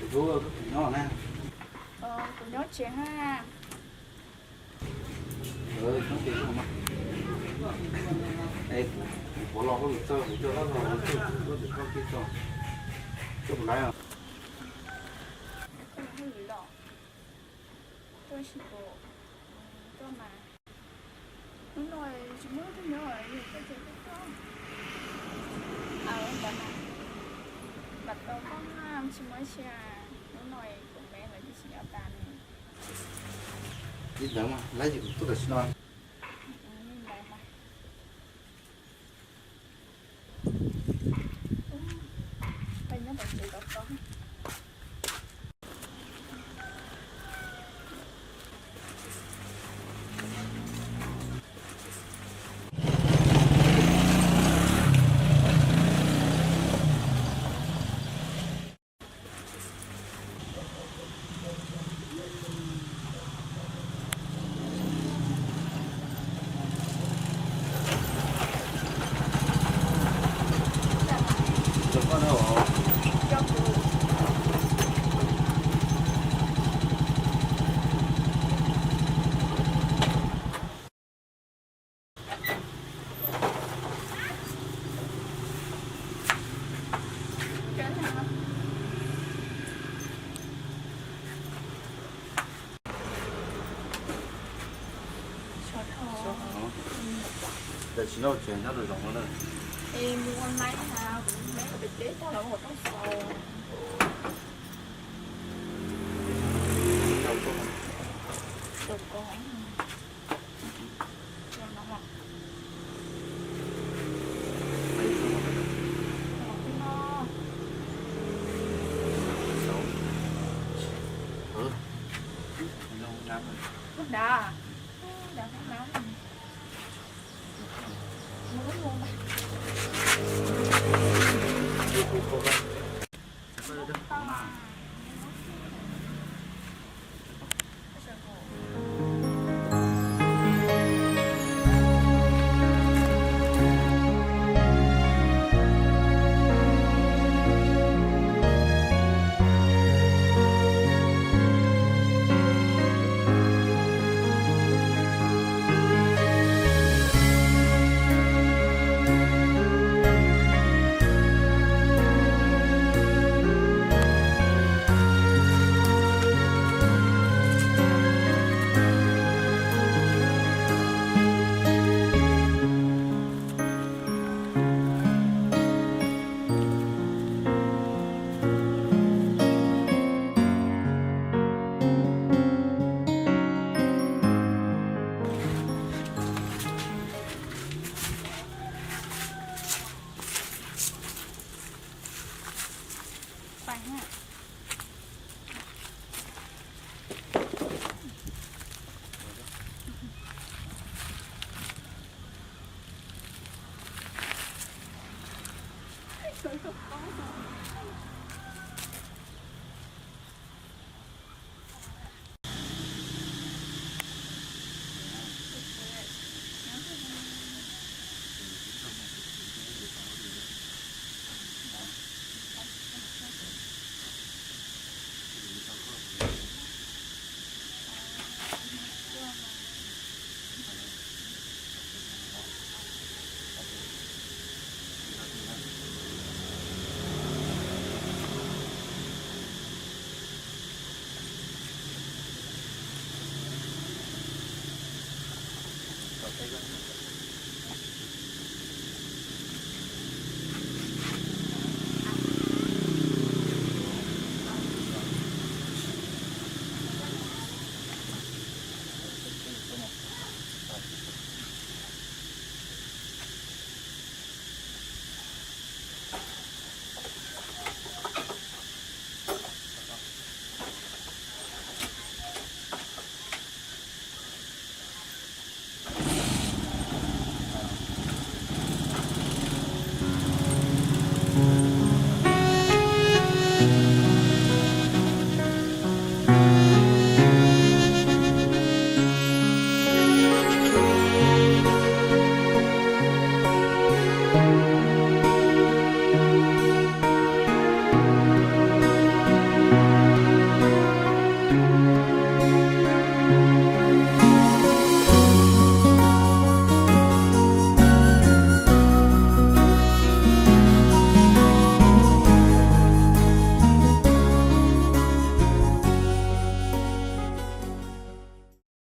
Tus hlub, koj puas nyob na? Kuv nyob tsev ha. Nyob tsev mas. Es kuv puas los koj txawj kuv coj koj los, koj txawj koj tsis txawj koj tsis txawj, koj puas laib os? Koj los hauj lwm los? Tuaj tsis pom koj mas. Hnub no tsis muaj leej twg nyob, yog koj ces koj tuaj. Ntawd mas, mam tau koj tsis muaj ib txhia. Hnub no kuv me lawv twb tsis nyob tas ne. Li ntawd mas lawv ces kuv tuaj tam sim no. Li ntawd mas. Peb nyob tom tsev tau tau. Tam sim no tseem nyob rau zoov no na. Es mus ua laib na, kuv me pem teb tag los ua tau xaus. Ub, dav, dav, dav.